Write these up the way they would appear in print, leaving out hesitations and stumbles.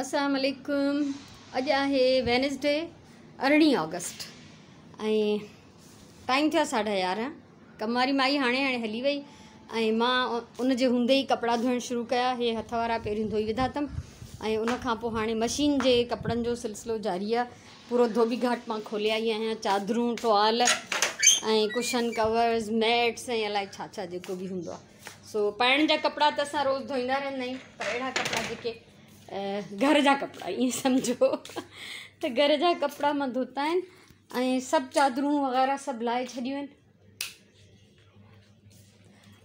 السلام عليڪم اڄ آهي وينسڊي 18 آگسٽ ۽ ٽائيم ٿيو 11:30. ڪم واري مائي هاڻي هاڻي هلي وئي ۽ مان ان جي هوندي ئي ڪپڙا ڌوئڻ شروع ڪيا. هي هٿ وارا پهريون ڌوئي وڌا اٿم ۽ ان کان پوء هاڻي مشين جي ڪپڙن جو سلسلو جاري آهي. پورو ڌوٻي گهاٽ مان کولي آئي آهيان، چادرون، ٽوال ۽ ڪشن ڪورز، ميٽس ۽ الائي ڇا ڇا جيڪو به هوندو آهي. سو پائڻ جا ڪپڙا ته اسان روز ڌوئيندا رهندا آهيون، پر اهڙا ڪپڙا جيڪي گهر جا ڪپڙا ائين سمجهو ته گهر جا ڪپڙا مان ڌوتا آهن ۽ سڀ چادرون وغيره سڀ لاهي ڇڏيون آهن.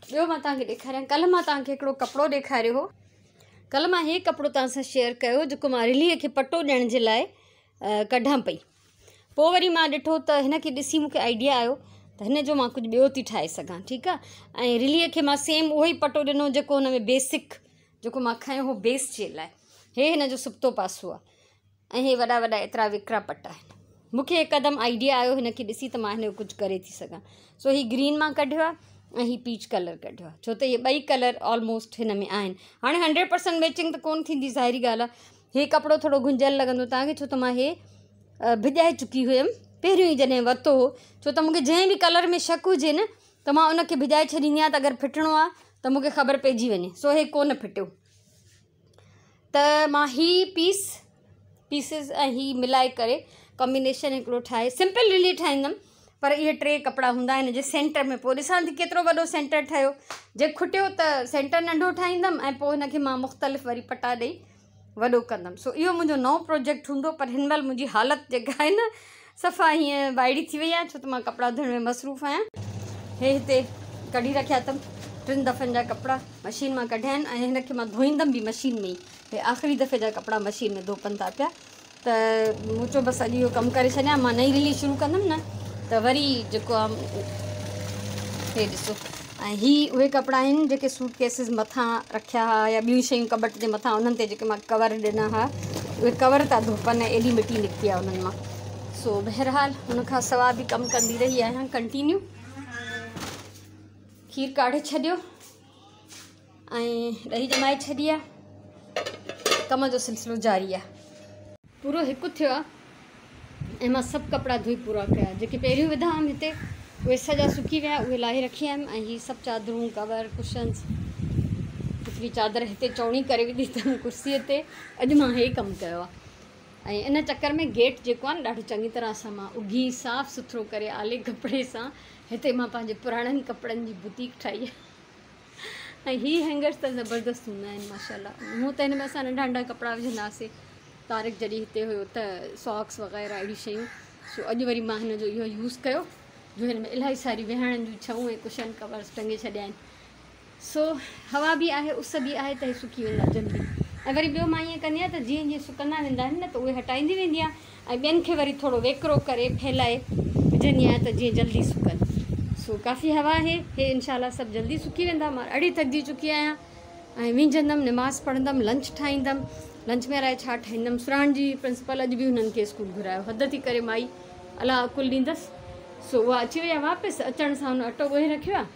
ٻيو مان توهان کي ڏيکاريان، ڪلهه مان توهان کي هڪڙو ڪپڙو ڏيکاريو هو. ڪلهه مان هي ڪپڙو توهان سان شيئر ڪيو جيڪو مان رليء کي پٽو ڏيڻ جي لاء ڪڍان پئي. پوء وري مان ڏٺو ته هن کي ڏسي مون کي آئيڊيا آيو ته هن جو مان ڪجهه ٻيو ٿي ٺاهي سگهان. ٺيڪ آهي، ۽ رليء کي مان سيم اهو ئي پٽو ڏنو جيڪو هن ۾ بيسڪ جيڪو مان کنيو هو بيس جي لاء. هي هن جو سبتو پاسو آهي ۽ هي وڏا وڏا ايترا وڪرا پٽا آهن. مون کي هڪدم آئيڊيا آيو هن کي ڏسي ته مان هن جو ڪجهه ڪري ٿي سگهان. سو هي گرين مان ڪڍيو آهي ۽ هي پيچ ڪلر ڪڍيو آهي، ڇو ته اهي ٻئي ڪلر آلموسٽ هن ۾ آهن. هاڻي 100% ميچنگ ته ڪونه ٿيندي، ظاهري ڳالهه آهي. هي ڪپڙو ٿورو گهنجيل لڳندو توهان کي، ڇو ته مان هي ڀڄائي چڪي هيم پهريون ئي جڏهن ورتو هو. ڇو ته مون کي جنهن به ڪلر ۾ شڪ هجي نه ته مان ان کي ڀڄائي ڇڏيندي آهيان ته اگر ڦٽڻو آهي ته مون کي خبر پئجي وڃي. سو هي ڪونه ڦٽيو ته مان هي پيسز ۽ هي ملائي ڪري ڪمبينيشن هڪڙو ٺاهي سمپل رلي ٺاهيندم، پر اهي ٽي ڪپڙا هوندا هن جي سينٽر ۾. پوء ڏسان ٿي ڪيترو وڏو سينٽر ٺهيو، جي کٽيو ته سينٽر ننڍو ٺاهيندم ۽ پوء هن کي مان مختلف وري پٽا ڏئي وڏو ڪندم. سو اهو منهنجو نئون پروجيڪٽ هوندو. پر هن مهل منهنجي حالت جيڪا آهي نه صفا هيئن وائڙي ٿي وئي آهي، ڇو ته مان ڪپڙا ڌوئڻ ۾ مصروف آهيان. هي هتي ڪڍي رکيا اٿم ٽن دفعن جا ڪپڙا مشين مان ڪڍيا آهن ۽ هن کي مان ڌوئيندم به مشين ۾ ئي. هي آخري دفعي جا ڪپڙا مشين ۾ ڌوپن ٿا پيا. ته مون چيو بس اڄ اهو ڪم ڪري ڇڏيان، مان نئين رلي شروع ڪندم نه ته وري جيڪو آهي هي ڏسو. ۽ هي اهي ڪپڙا آهن جيڪي سوٽ ڪيسز مٿان رکيا هئا يا ٻيون شيون ڪٻٽ جي مٿان، انهن تي جيڪي مان ڪور ڏنا هئا اهي ڪور ٿا ڌوپن ۽ ايڏي مٽي نڪتي آهي انهن مان. سو بهرحال ان کان سواء به ڪم ڪندي رهي آهيان ڪنٽينيو. کير ڪاڙهي ڇڏيو ۽ ڏهي ڄمائي ڇڏي آ، ڪم جو سلسلو جاري آ. پورو هڪ ٿيو آ ۽ مان سڀ ڪپڙا ڌوئي پورا ڪيا. جيڪي پهريون وڌا هئم هتي اهي سڄا سڪي ويا، اهي لاهي رکي آيم. ۽ هي سڀ چادرون، ڪور، ڪشنز، هڪڙي چادر هتي چوڻي ڪري وڌي اٿم ڪرسيء تي. اڄ مان هي ڪم ڪيو آ ۽ ان چڪر ۾ گيٽ جيڪو آ نه ڏاڍو چڱي طرح سان مان اگهي صاف سٿرو ڪري آلي ڪپڙي سان هتي مان پنهنجي پراڻن ڪپڙن جي بوتيڪ ٺاهي آ. ۽ هي هينگرس ته زبردست هوندا آهن ماشاءالله. هونء ته هن ۾ اسان ننڍا ننڍا ڪپڙا وجهندا هئاسين، طارق جڏهن هتي هيو ته ساڪس وغيره اهڙيون شيون. سو اڄ وري مان هن جو اهو يوز ڪيو جو هن ۾ الاهي ساري ويهاڻن جون ڇئون ۽ ڪشن ڪورس ٽنگي ڇڏيا آهن. سو هوا به آهي اس به آهي ته هي سڪي ويندا جلدي. ۽ وري ٻيو مان ائين ڪندي آهيان ته جيئن جيئن سڪندا ويندا آهن نه ته اهي هٽائيندي ويندي آهيان ۽ ٻين کي وري ٿورو ويڪرو ڪري ڦهلائي وجهندي آهيان ته جيئن جلدي سڪن. سو ڪافي هوا آهي، هي انشاء الله سڀ جلدي سڪي ويندا. مان ڏاڍي ٿڪجي چڪي آهيان ۽ وينجهندم، نماز پڙهندم، لنچ ٺاهيندم. لنچ ۾ الائي ڇا ٺاهيندم. سرهاڻ جي پرنسپال اڄ به هنن کي اسڪول گهرايو، حد ٿي ڪري مائي، الله عقل ڏيندس. سو اها اچي وئي آهي واپس، اچڻ سان هن اٽو ڳوهي رکيو آهي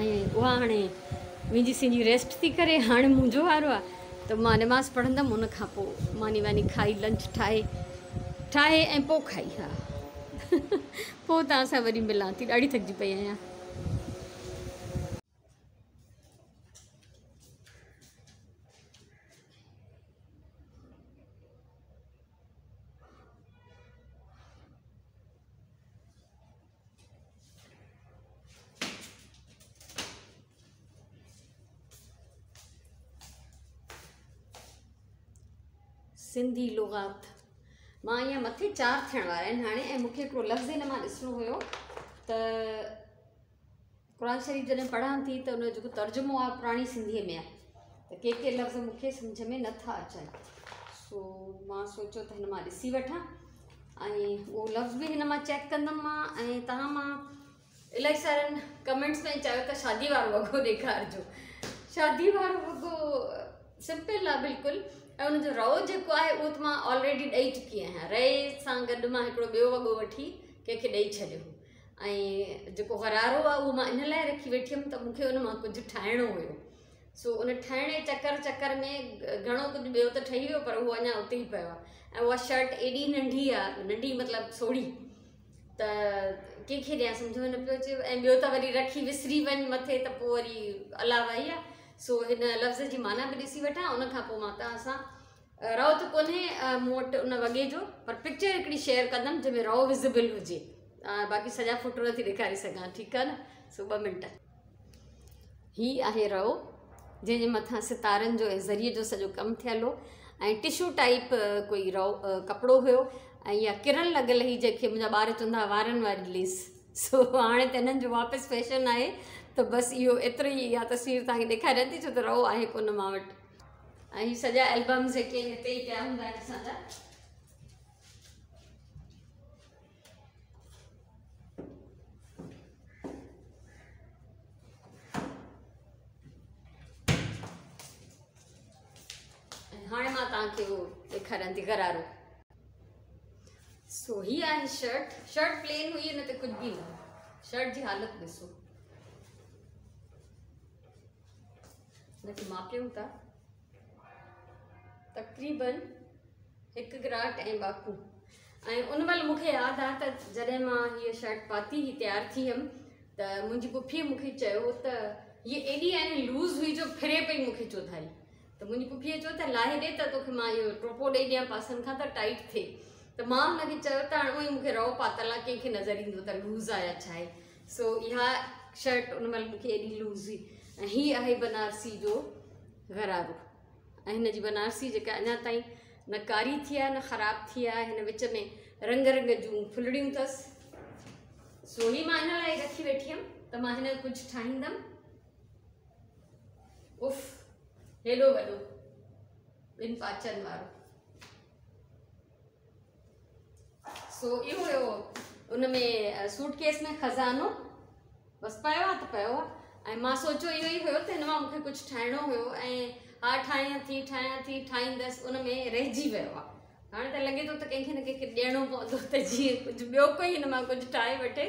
۽ اها هاڻي وينجهي سينجهي ريسٽ ٿي ڪري. هاڻي منهنجو وارو آهي ته مان نماز پڙهندم، ان کان پوء ماني واني کائي لنچ ٺاهي ٺاهي ۽ پوء کائي. ها پوء توهان سان وري ملان ٿي، ڏاڍي ٿڪجي پئي آهيان. سنڌي لغات مان ائين مٿي 4 ٿيڻ وارا آهن هاڻي. ۽ مون کي هڪڙو لفظ هن مان ڏسڻو هيو ته قرآن شريف جڏهن پڙهان ٿي ته ان جو جيڪو ترجمو آهي پراڻي سنڌيء ۾ آهي ته ڪي ڪي لفظ مون کي سمجهه ۾ نٿا اچن. سو مان سوچيو ته هن مان ڏسي وٺان ۽ اهو لفظ به هن مان چيڪ ڪندم مان. ۽ توهان مان الاهي سارن ڪمينٽس ۾ چيو ته شادي وارو وڳو ڏيکارجو. شادي وارو وڳو سمپل آهي بلڪل، ۽ ان جو رئو جيڪو آهي اهو ته مان آلريڊي ڏئي چڪي آهيان. رئي سان گڏ مان هڪڙو ٻيو وڳو وٺي ڪنهن کي ڏئي ڇڏيو هو. ۽ جيڪو غرارو آهي اهو مان ان لاء رکي ويٺي هيم ته مون کي ان مان ڪجهه ٺاهڻو هيو. سو ان ٺاهڻ جي چڪر چڪر ۾ گهڻو ڪجهه ٻيو ته ٺهي ويو پر اهو اڃا اتي ئي پيو آهي ۽ اها شرٽ ايڏي ننڍي آهي، ننڍي مطلب سوڙهي ته ڪنهن کي ڏيان سمجهه ۾ نه پيو اچي ۽ ٻيو ته وري رکي وسري وڃ مٿي ته پوء وري الله واهي آهي. سو هن لفظ جي معنيٰ به ڏسي وٺان ان کان پوء مان توهان سان رئو ته ڪونهي مون وٽ ان وڳي جو پر پڪچر هڪڙي شيئر ڪندم جنهن ۾ رئو وزبل هجي، باقي سڄا فوٽو نٿي ڏيکاري سگهان، ٺيڪ آهي نه. سو 2 منٽ. هي آهي رئو جنهن جي مٿان ستارن جو ۽ زريء جو سڄو ڪم ٿيل هو ۽ ٽشو ٽائيپ ڪوئي رئو ڪپڙو هيو ۽ اها ڪرن لڳل هئي جنهن کي منهنجا ٻار چوندا هئا وارن واري ليس. سو هاڻي ته انهن جو واپس فيشن آهي ته بس اهو ايترو ئي اها تصوير توهان کي ڏيکاريان ٿي ڇو ته رئو آهي ڪونه مان وٽ. ۽ هي سڄا البمز جيڪي هتي ئي پيا هوندا آهن اسان جا. هاڻي مان توهان کي اهو ڏيکاريان ٿي غرارو. سو هي آهي شرٽ، شرٽ پلين هئي ان تي ڪجهه به نه، شرٽ جي حالت ڏسو. هن کي ماپيون ٿا تقريبن هڪ گراٽ ۽ ٻاڪون. ۽ ان مهل مون کي ياد آ ته جڏهن مان هيء شرٽ پاتي هي تيار ٿي هيم ته منهنجي پڦيء مون کي چيو ته هيء ايڏي يعني لوز هئي جو ڦري پئي مون کي چوڌاري. ته منهنجي پڦيء چيو ته لاهي ڏي ته توکي مان اهو ٽوپو ڏئي ڏيان پاسن کان ته ٽائيٽ ٿئي. ته مان هن کي چيو ته هاڻي اونئن ئي مون کي رئو پاتل آ ڪنهن کي نظر ايندو ته لوز آ يا ڇا آهي. سو اها شرٽ ان مهل مون کي ايڏي لوز هئي. ۽ هي آهي بنارسي جو غرارو ۽ هن جي بنارسي جيڪا اڃا تائين نه ڪاري ٿي آهي نه خراب ٿي آهي، هن وچ ۾ رنگ رنگ جون ڦلڙيون اٿس. سو هي مان ان لاء رکي ويٺي هيم ته مان هن ڪجهه ٺاهيندم. اف هيڏو وڏو ٻن پاچن وارو. سو اهو هيو ان ۾ سوٽ ڪيس ۾ خزانو بس پيو آ ته پيو آ. ۽ مان سوچيو اهو ئي هيو ته هن مان مونکي ڪجهه ٺاهڻو هيو ۽ ها ٺاهيان ٿي ٺاهيان ٿي ٺاهيندس ان ۾ رهجي ويو آ. هاڻي ته لڳي ٿو ته ڪنهن کي نه ڪنهن کي ڏيڻو پوندو ته جيئن ڪجهه ٻيو ڪوئي هن مان ڪجهه ٺاهي وٺي.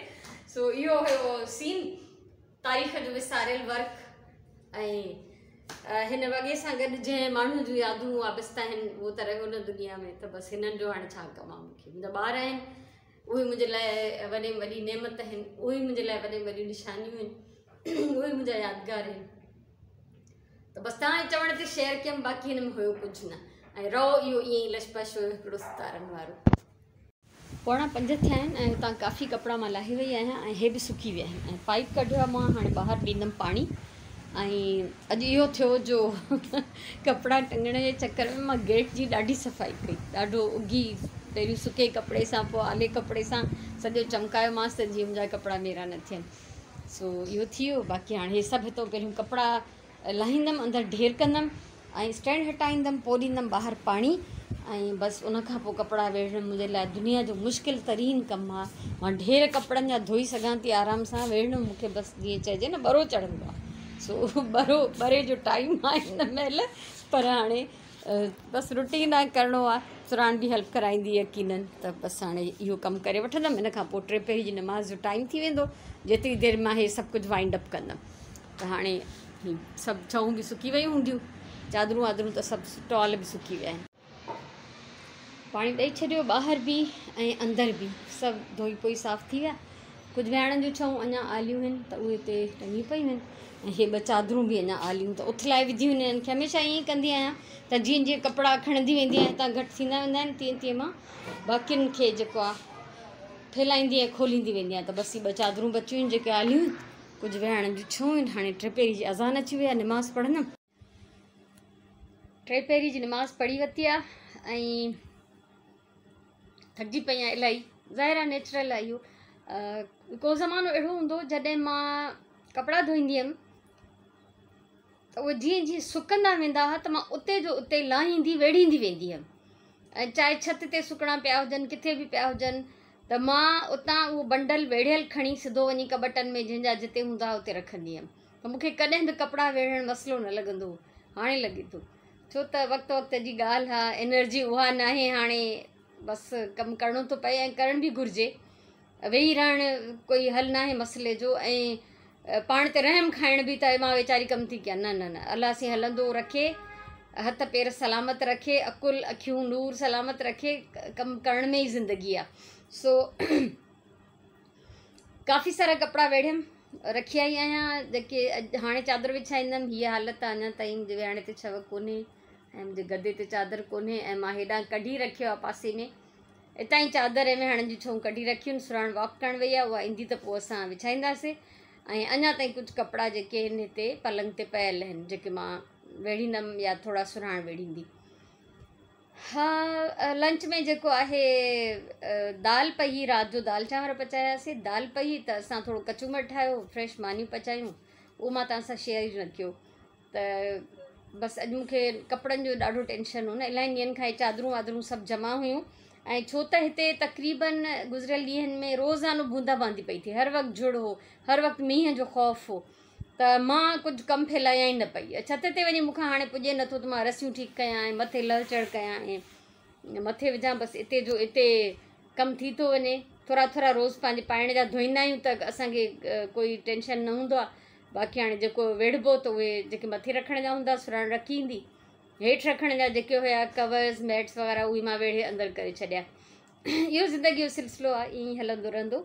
سو اهو هيو سين تاريخ جو وساريل ورق ۽ هن وڳي سان گڏ جنهن ماڻهو جون يادون وابسته آهن اهو ته رهيو نه دنيا ۾ ته بس هنن جو هاڻي ڇا ڪم آ مون کي. منهنجا ٻار آهن اهي منهنجي لاء وڏي ۾ وڏي نعمت آهن، اهي منهنجي لاء وڏي ۾ وڏيون نشانيون آهن، اهي منهنجا يادگار آهن. ته بس توهان جي چوڻ تي شيئر ڪيم، باقي هن ۾ هيو ڪجهه نه. ۽ رئو اهو ائين ئي لش پش هيو هڪڙو ستارن وارو. 4:45 ٿيا آهن ۽ هتان ڪافي ڪپڙا مان لاهي وئي آهيان ۽ هي به سڪي ويا آهن ۽ پائيپ ڪڍيو آهي مان هاڻي ٻاهر ڏيندم پاڻي. ۽ اڄ اهو ٿيو جو ڪپڙا ٽنگڻ جي چڪر ۾ مان گيٽ جي ڏاڍي صفائي ڪئي، ڏاڍو اگهي پهريون سڪي ڪپڙي سان پوء آلي ڪپڙي سان سڄو چمڪايومانس ته جيئن منهنجا ڪپڙا ميرا نه ٿين. سو اهو ٿي ويو. باقي هاڻي هي سڀ هتو پهريون ڪپڙا لاهيندم، اندر ڍير ڪندم ۽ اسٽينڊ هٽائيندم، پوء ڏيندم ٻاهر پاڻي ۽ بس ان کان پوء ڪپڙا ويڙهڻ منهنجي لاء دنيا جو مشڪل ترين ڪم آ. مان ڍير ڪپڙن جا ڌوئي سگهان ٿي آرام سان، ويڙهڻ مون کي بس جيئن چئجي نه ٻرو چڙهندو آ. سو ٻرو ٻري جو ٽائيم آ هن مهل، پر هاڻي بس روٽين آ ڪرڻو آ. سراڻ به هيلپ ڪرائيندي يقينن، ته بس هاڻي اهو ڪم ڪري وٺندم. ان کان پوء ٽي پهري جي نماز جو ٽائيم ٿي ويندو، جيتري دير مان هي سڀ ڪجهه وائنڊ اپ ڪندم ته هاڻي هي سڀ ڇئون به سڪي ويون هونديون، چادرون وادرون ته سڀ ٽال به سڪي ويا آهن. پاڻي ڏئي ڇڏيو ٻاهر به ۽ اندر به سڀ ڌوئي پوئي صاف ٿي ويا. ڪجهه وهاڻن جون ڇئون اڃا آليون آهن ته اهي هتي ٽنگيون پيون آهن ۽ هي ٻه چادرون به اڃا آليون ته اٿلائي وڌيون آهن. انهن کي هميشه ائين ئي ڪندي آهيان ته جيئن جيئن ڪپڙا کڻندي ويندي آهيان هتان گهٽ ٿيندا ويندا آهن تيئن تيئن مان باقين کي جيڪو آهي ڦهلائيندي ۽ کوليندي ويندي آهيان. ته بس هي ٻه چادرون بچيون آهن جيڪي آليون آهن، ڪجهه وهاڻن جون ڇئون آهن. هاڻي ٽي پهري جي اذان اچي وئي آهي، نماز پڙهندم. ٽي پهري جي نماز پڙهي ورتي آهي ۽ ٿڪجي پئي آهيان الاهي. ظاهر آهي نيچرل آهي اهو. ڪو زمانو اهڙو هوندو هو جڏهن مان ڪپڙا ڌوئيندي هيم ته اهي جيئن جيئن سڪندا ويندا هئا ته مان اتي جو اتي لاهيندي ويڙهيندي ويندي هيم ۽ چاهي ڇت تي سڪڻا پيا هجن ڪٿي به پيا هجن ته مان اتان اهو بنڊل ويڙهيل کڻي سڌو وڃي ڪٻٽن ۾ جنهن جا جتي هوندا هئا اتي رکندي هيم ته مون کي ڪڏهن به ڪپڙا ويڙهڻ مسئلو نه لڳندو هو. هاڻي لڳي ٿو ڇو ته وقت وقت جي ڳالهه آ، انرجي اها ناهي هاڻي، بس ڪم ڪرڻو ٿو پئي ۽ ڪرڻ به گهرجي. ويهي رهڻ ڪوئي حل ناهي مسئلي جو ۽ پاڻ تي رحم کائڻ به ته مان ويچاري ڪم ٿي ڪيان. نه نه نه، الله سين هلندو رکي، هٿ پير سلامت رکي، عقل اکيون نور سلامت رکي، ڪم ڪرڻ ۾ ئي زندگي آ. سو ڪافي سارا ڪپڙا ويڙهيم رکي آئي آهيان، جيڪي هاڻي چادر وڇائيندم. هيء حالت آ، اڃا تائين منهنجي ويهاڻي تي ڇوڪ ڪونهي ۽ منهنجي گدي تي چادر ڪونهي ۽ مان هيڏانهن ڪڍي رکيو آ پاسي ۾، اتان ئي چادر ۽ ويهاڻن جون ڇئون ڪڍي رکيون آهن. سرهاڻ واڪ ڪرڻ وئي آهي، اها ايندي ته پوء اسان وڇائينداسين. ۽ اڃا تائين ڪجهه ڪپڙا جيڪي آهن هتي پلنگ تي پيل آهن، جيڪي مان ويڙهيندم يا ٿورا سرهاڻ ويڙهيندي. ها، لنچ ۾ جيڪو آهي دال پئي، رات جو دال چانور پچاياسي، دال پئي ته اسان ٿورو ڪچومر ٺاهيو، فريش مانيون پچايون، اهو مان توهان سان شيئر ئي نه ڪيو. ته بس اڄ مون کي ڪپڙن جو ڏاڍو ٽينشن هو نه، الاهي ڏينهن کان هي چادرون وادرون سڀ جمع هيون ۽ ڇو ته هتي تقريبن گذريل ڏينهن ۾ روزانو بوندا باندي پئي ٿي، هر وقت جهڙ هو، هر وقت مينهن جو خوف هو، ته مان ڪجهه ڪم ڦهلايان ئي نه پئي. ڇت تي وڃي مون کان هاڻي پڄي نٿو ته مان رسيون ٺيڪ ڪيان ۽ مٿي لهه چڙهه ڪيان ۽ مٿي وجهان، بس اتي جو اتي ڪم ٿي ٿو وڃي. ٿورا ٿورا روز پنهنجي پائڻ جا ڌوئيندا آهيون ته اسان کي ڪوئي ٽينشن نه هوندو آهي. باقي هاڻي جيڪو ويڙهبو ته اهي جيڪي مٿي رکڻ جا هوندا سرهاڻ رکي ايندي، هيٺ رکڻ جا جيڪي هيا ڪورز ميٽس وغيره اهي مان ويڙهي اندر ڪري ڇڏيا. اهو زندگي جو سلسلو آهي، ائين ئي هلندو رهندو.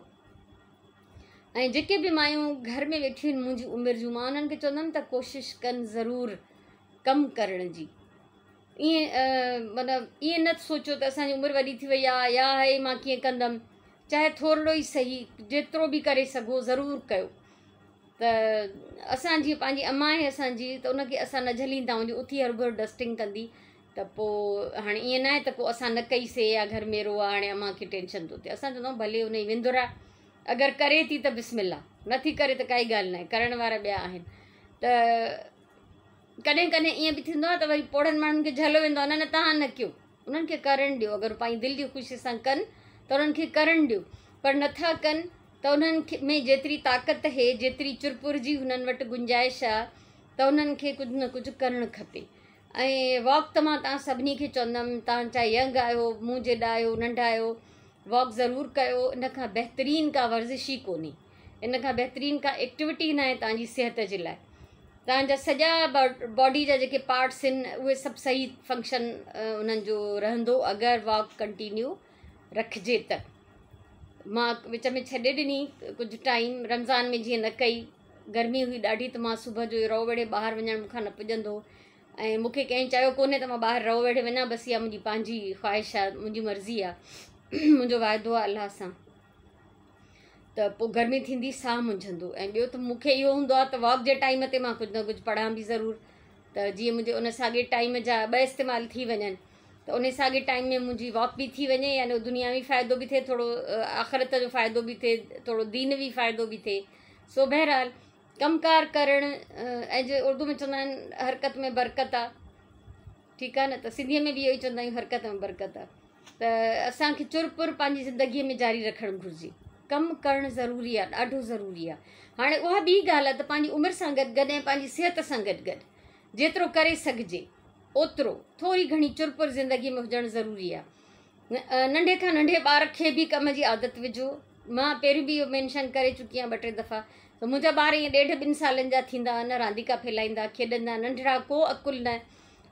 ۽ جيڪي به مايون گهر ۾ ويٺيون آهن منهنجي عمر جون، مان انهن کي چوندم ته ڪوشش ڪن ضرور ڪم ڪرڻ جي. ائين مطلب ائين نه سوچو ته اسانجي عمر وڏي ٿي وئي آهي يا هي مان ڪيئن ڪندم، چاهي ٿورڙو ئي صحيح جيترو به ڪري سگهو ضرور ڪيو. ته اسان جيئن پنهنجي امان آهي اسان جي ته ان کي اسان نه جهليندا آهيون جو اٿي هرڀر ڊسٽنگ ڪندي ته پوء هاڻي ائين نه آهي ته پوء اسان نه ڪئي سي يا گهر ميرو آهي هاڻي امان کي ٽينشن ٿو ٿئي. اسان چوندا آهيون ڀلي ان جي وندر آهي، اگر ڪري ٿي ته بسم الله، نه ٿي ڪري ته ڪائي ڳالهه نه آهي، ڪرڻ وارا ٻيا آهن. ته ڪڏهن ڪڏهن ائين به ٿيندو آهي ته وري پوڙهن ماڻهن کي جهليو ويندو آهي، نه نه توهان نه ڪيو، انهن کي ڪرڻ ڏيو، اگر پنهنجي دل جي خوشي سان ڪن ته انهن کي ڪرڻ ڏيو، پر نٿا ڪن ته انهن ۾ جيتري طاقت اهي، جيتري چرپر جي هنن وٽ گنجائش آ ته انهن کي ڪجهه نه ڪجهه ڪرڻ کپي. ۽ واڪ ته مان توهان سڀني کي چوندم، توهان چاهي ينگ آهيو، مون جيڏا آهيو، ننڍا آهيو، واڪ ضرور ڪيو، ان کان بهترين ڪا ورزش ئي ڪونهي، ان کان بهترين ڪا ايڪٽيوٽي ناهي توهان جي صحت جي لاء. توهان جا سڄا باڊي جا جيڪي پارٽس آهن اهي سڀ صحيح فنڪشن انهن جو رهندو اگر واڪ ڪنٽينيو رکجي ته. مان وچ ۾ ڇڏي ڏني ڪجهه ٽائيم رمضان ۾ جيئن نه ڪئي، گرمي هئي ڏاڍي ته مان صبح جو رئو ويڙهي ٻاهر وڃڻ مون کان نه پڄندو هو ۽ مون کي ڪنهن چيو ڪونهي ته مان ٻاهر رئو ويڙهي وڃان، بس اها منهنجي پنهنجي خواهش آهي، منهنجي مرضي آهي، منهنجو واعدو آهي الله سان. ته پوء گرمي ٿيندي ساهه منجهندو ۽ ٻيو ته مون کي اهو هوندو آهي ته واڪ جي ٽائيم تي مان ڪجهه نه ڪجهه پڙهان به ضرور ته جيئن منهنجي ان ساڳي ٽائيم جا ٻه استعمال ٿي وڃن ته ان ساڳي ٽائيم ۾ منهنجي واڪ به ٿي وڃي، يعني دنياوي فائدو به ٿئي، ٿورو آخرت جو فائدو به ٿئي، ٿورو دينوي فائدو به ٿئي. سو بهرحال ڪم ڪار ڪرڻ ۽ جي اردو ۾ چوندا آهن حرڪت ۾ برڪت آ، ٺيڪ آ نه، ته سنڌيء ۾ به اهو ئي چوندا آهيون حرڪت ۾ برڪت آ. ته اسان کي چر پر پنهنجي زندگيء ۾ جاري رکڻ گهرجي. ڪم ڪرڻ ضروري آ، ڏاڍو ضروري آ. هاڻي اها ٻي ڳالهه آ ته پنهنجي عمر سان گڏ گڏ ۽ پنهنجي صحت سان گڏ گڏ جيترو ڪري سگهجي اوترو ٿوري گهڻي چر پر زندگيء ۾ هجڻ ضروري آ. ننڍي کان ننڍي ٻار کي به ڪم جي عادت وجهو. مان پهريون به اهو مينشن ڪري چڪي آهيان ٻه ٽي دفعا ته منهنجا ٻار ائين ڏيڍ ٻن سالن جا ٿيندا هئا نه رانديڪا ڦهلائيندا کيڏندا، ننڍڙا ڪو عقل نه.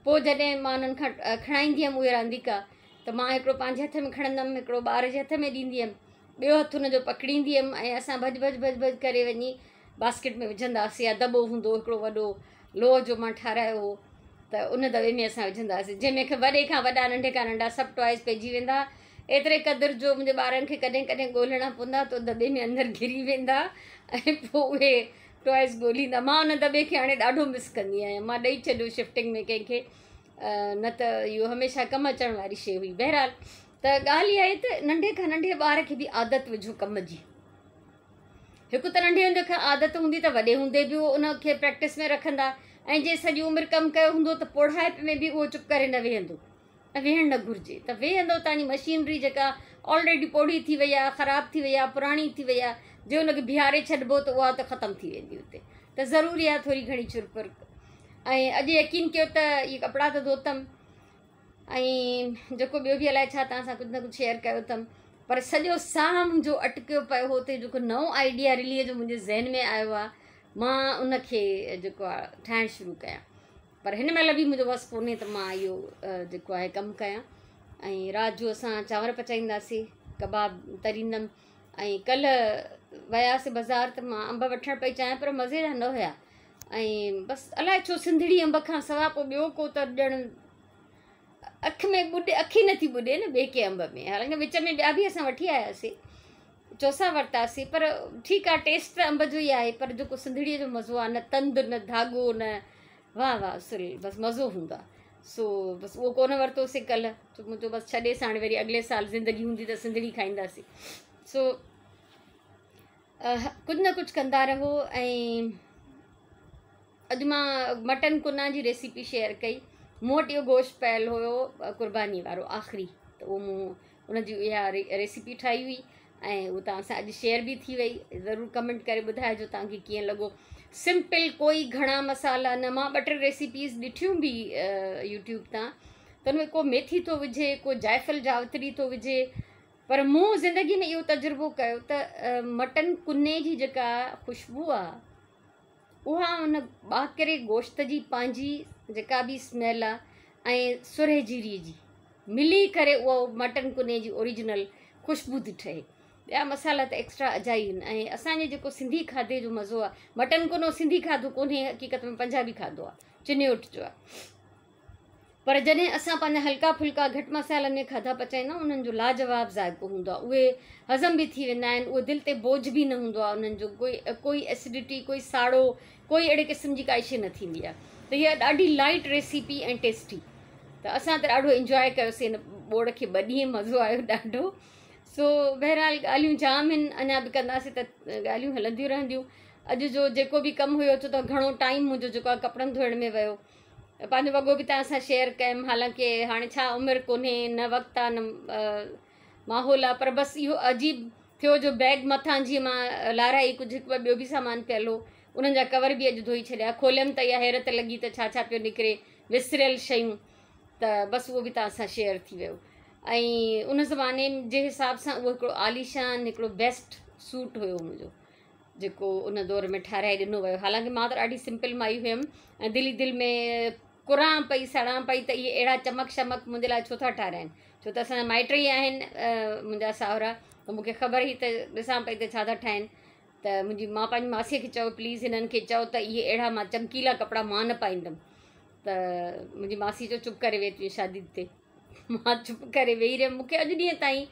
پوء جڏهن مان انهن کان کڻائيندي هيم اهي رانديڪا ته مان هڪڙو پنهنجي هٿ ۾ کڻندم، هڪڙو ٻار جي هٿ ۾ ڏيندي هيم، ٻيو هٿ ان جو پڪڙيندي هيم ۽ اسان ڀڄ ڀڄ ڀڄ ڀڄ ڪري وڃي باسڪيٽ ۾ وجهنداسين يا دٻو هوندو هو هڪڙو وڏو لوهه جو مان ٺارايو هو ته ان دٻي ۾ اسان وجهنداسين جنهن ۾ وڏي کان وڏا ننڍي کان ننڍا سڀ ٽوائز پئجي ويندا. ايتري قدر جو منهنجي ٻارن کي ڪڏهن ڪڏهن ڳولڻا پوندا ته دٻي ۾ اندر گهري ويندا ۽ پوء اهي ٽوائز ڳوليندا. مان ان دٻي کي هاڻي ڏاڍو مس ڪندي آهيان. مان ڏئي ڇڏيو شفٽنگ ۾ ڪنهن کي، نه ته اهو هميشه ڪم اچڻ واري شيء هئي. بهرحال ته ڳالهه اها آهي ته ننڍي کان ننڍي ٻار کي به عادت وجهو ڪم جي. هڪ ته ننڍي هوندي کان عادت هوندي ته وڏي هوندي به اهو ان کي پريڪٽس ۾ رکندا ۽ جي سڄي عمر ڪم ڪيو هوندو ته پوڙهائپ ۾ به اهو چپ ڪري نه ويهندو ۽ ويهڻ نه گهرجي ته ويهندو تان جي مشينري جيڪا آلريڊي پوڙهي ٿي وئي آهي، خراب ٿي وئي آهي، پراڻي ٿي وئي آهي، جي ان کي بيهاري ڇڏبو ته اها ته ختم ٿي ويندي اتي. ته ضروري آهي ٿوري گهڻي چرپر. ۽ اڄ يقين ڪيو ته اهي ڪپڙا ته ڌوتم ۽ جيڪو ٻيو به الائي ڇا توهان سان ڪجهه نه ڪجهه شيئر ڪيو اٿم، پر سڄو ساهه منهنجو اٽڪيو پيو هو ته جيڪو نئون آئيڊيا رليء جو منهنجي ذهن ۾ آيو آهي مان ان کي جيڪو آهي ٺاهڻ شروع ڪيان پر هن مهل به منهنجو وس ڪونهي ته مان اهو جيڪو آهي ڪم ڪيان ۽ رات جو اسان چانور پچائينداسين ڪباب تريندم ۽ ڪلهه وياسي بازار ته مان انب وٺڻ پئي چاهيان پر مزي جا نه هيا ۽ بس الائي ڇو سنڌڙي انب کان سوا پوء ٻيو ڪو ته ڄڻ اک ۾ ٻڏي اک ئي نٿي ٻڏي نه ٻئي ڪنهن انب ۾ حالانڪه وچ ۾ ٻيا به اسان وٺي آياسي چوسا ورتاسي پر ٺيڪ آ ٽيسٽ ته انب جو ئي آهي پر جيڪو سنڌڙيء جو مزو آ نه تند نه ڌاڳو نه واهه واهه اصل بس مزو هوندو آ سو بس اهو ڪونه ورتوسي ڪلهه سو مون چيو بس ڇڏيس هاڻي وري اڳلي سال زندگي هوندي ته سنڌڙي کائينداسي سو ڪجهه نه ڪجهه ڪندا رهو ۽ اڄ مان مٽن ڪنا جي ريسيپي شيئر ڪئي مون وٽ اهو گوشت پيل هيو قرباني وارو آخري ته اهو مون ان جي اها ريسيپي ٺاهي هئي ۽ اهو توهان سان اڄ شيئر به ٿي وئي ضرور ڪمينٽ ڪري ٻڌائجو توهان کي ڪيئن لڳو سمپل ڪوئي گهڻا مصالحا نه مان ٻه ٽي ريسيپيز ڏٺيون به يوٽيوب تان ته ان ۾ ڪو ميٿي ٿو وجهي ڪو جائفل جاوتري ٿو وجهي پر مون زندگي ۾ اهو تجربو ڪيو ته مٽن ڪني جي جيڪا خوشبو آهي اها ان ٻاڪري گوشت جي پنهنجي جيڪا به اسميل آ ۽ سرهي جيري جي ملي ڪري اها مٽن ڪني جي اوريجنل خوشبو ٿي ٺهي ٻيا مصالحا ته ايڪسٽرا اجائي آهن ۽ اسان جي جيڪو سنڌي کاڌي جو مزو آ مٽن ڪنو سنڌي کاڌو ڪونهي حقيقت ۾ پنجابي کاڌو آ چنيوٽ جو آ پر جڏهن اسان پنهنجا هلڪا ڦلڪا گهٽ مصالحن ۾ کاڌا پچائيندا آهيون انهن جو لاجواب ذائقو هوندو آهي اهي هضم به ٿي ويندا آهن اهي دل تي بوجهه به نه هوندو آهي انهن جو ڪوئي ڪوئي ايسڊٽي ڪوئي ساڙو ڪوئي اهڙي قسم جي ڪائي شي نه ٿيندي آهي ته هيء ڏاڍي لائٽ ريسيپي ۽ ٽيسٽي ته اسان ته ڏاڍو انجواء ڪيوسين هن ٻوڙ کي ٻه ڏينهن مزو آيو ڏاڍو سو بهرحال ڳالهيون جام آهن اڃا به ڪنداسين ته ڳالهيون هلنديون رهنديون اڄ جو جيڪو به ڪم هيو ڇو ته گهڻو ٽائيم منهنجو جيڪو آهي ڪپڙن ڌوئڻ ۾ ويو پنهنجو وڳو به توهان سان شيئر ڪيم حالانڪه هاڻي ڇا عمر ڪونهي نه وقت آ نه ماحول آ پر بس اهو عجيب ٿيو جو بيگ مٿان جيئن مان لارائي ڪجهه هڪ ٻه ٻيو به سامان پيل هو انهن جا ڪور به اڄ ڌوئي ڇڏيا کوليم ته اها حيرت لڳي ته ڇا ڇا پيو نڪري وسريل شيون ته بس اهو به توهان سان شيئر ٿي ويو ۽ ان زماني جي حساب سان اهو هڪڙو عاليشان هڪڙو بيسٽ سوٽ هيو منهنجو جيڪو ان دور ۾ ٺاهرائي ڏنو ويو. حالانڪه مان ته ڏاڍي سمپل مائي هيم ۽ دل ئي دل ۾ ڪران پئي سڙان پئي ته اهي اهڙا چمڪ شمڪ منهنجي لاء ڇو ٿا ٺاهرائين ڇو ته اسان جا مائٽ ئي آهن منهنجا ساهرا ته مون کي خبر هئي ته ڏسان پئي ته ڇا ٿا ٺاهين ته منهنجي مان پنهنجي ماسيء کي چيو پليز هنن کي چئو ته اهي اهڙا مان چمڪيلا ڪپڙا مان نه پائيندم ته منهنجي ماسي چيو چپ ڪري ويهه تنهنجي شادي تي مان چپ ڪري ويهي رهيم مون کي اڄ ڏينهن تائين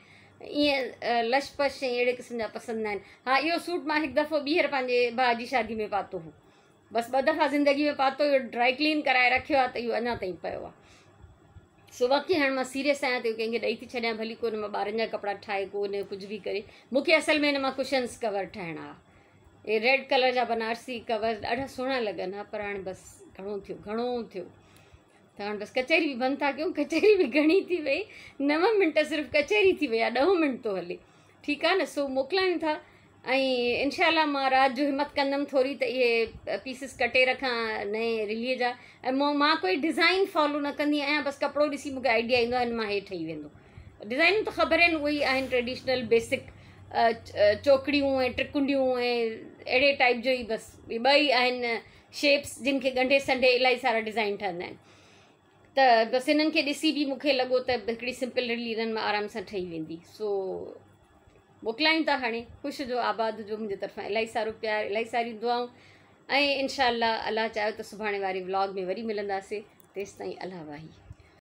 ائين لش پش ۽ اهڙي قسم جا پسند نه آهن ها اهو سوٽ مان هڪ دفعو ٻيهر پنهنجي ڀاء جي شادي ۾ پاتو هو بس ٻه دفعا زندگي ۾ پاتو اهو ڊرائي ڪلين ڪرائي رکيو آهي ته اهو اڃا تائين پيو آهي سو باقي هاڻي مان سيريس آهيان ته اهو ڪنهن کي ڏئي ٿي ڇڏيان ڀلي ڪو هن مان ٻارن جا ڪپڙا ٺاهي ڪو هن ڪجهه به ڪري مون کي اصل ۾ هن مان ڪشنس ڪور ٺاهڻا ها اهي ريڊ ڪلر جا بنارسي ڪور ڏاڍا سهڻا لڳن ها پر هاڻي بس گهڻو ٿيو گهڻو ٿيو ته هاڻ بس ڪچهري به بند ٿا ڪيون ڪچهري به گهڻي ٿي وئي نو منٽ صرف ڪچهري ٿي وئي آهي ڏهون منٽ ٿو هلي ٺيڪ آهي نه سو موڪلايون ٿا ۽ انشاء الله مان رات جو همت ڪندم ٿوري ته اهي پيسز ڪٽي رکان نئين رلي جا ۽ مان ڪوئي ڊزائن فالو نه ڪندي آهيان بس ڪپڙو ڏسي مونکي آئيڊيا ايندو آهي هن مان هي ٺهي ويندو ڊزائنون ته خبر آهن اهي ئي آهن ٽريڊيشنل بيسڪ چوڪڙيون ۽ ٽرڪنڊيون ۽ اهڙي ٽائپ جو ئي بس ٻه ئي آهن شيپس جن کي ڳنڍي سنڍي الاهي سارا ڊزائن ٺهندا آهن ته بس انهن کي ڏسي به مونکي لڳو ته هڪڙي سمپل رلي انهن مان آرام سان ٺهي ويندي سو موڪلايون ٿا هاڻي خوش هجو آباد هجو منهنجي طرفان الاهي سارو پيار الاهي ساريون دعائون ۽ انشاء الله الله چاهيو ته سڀاڻي واري ولاگ ۾ وري ملنداسي تيستائين الله واهي.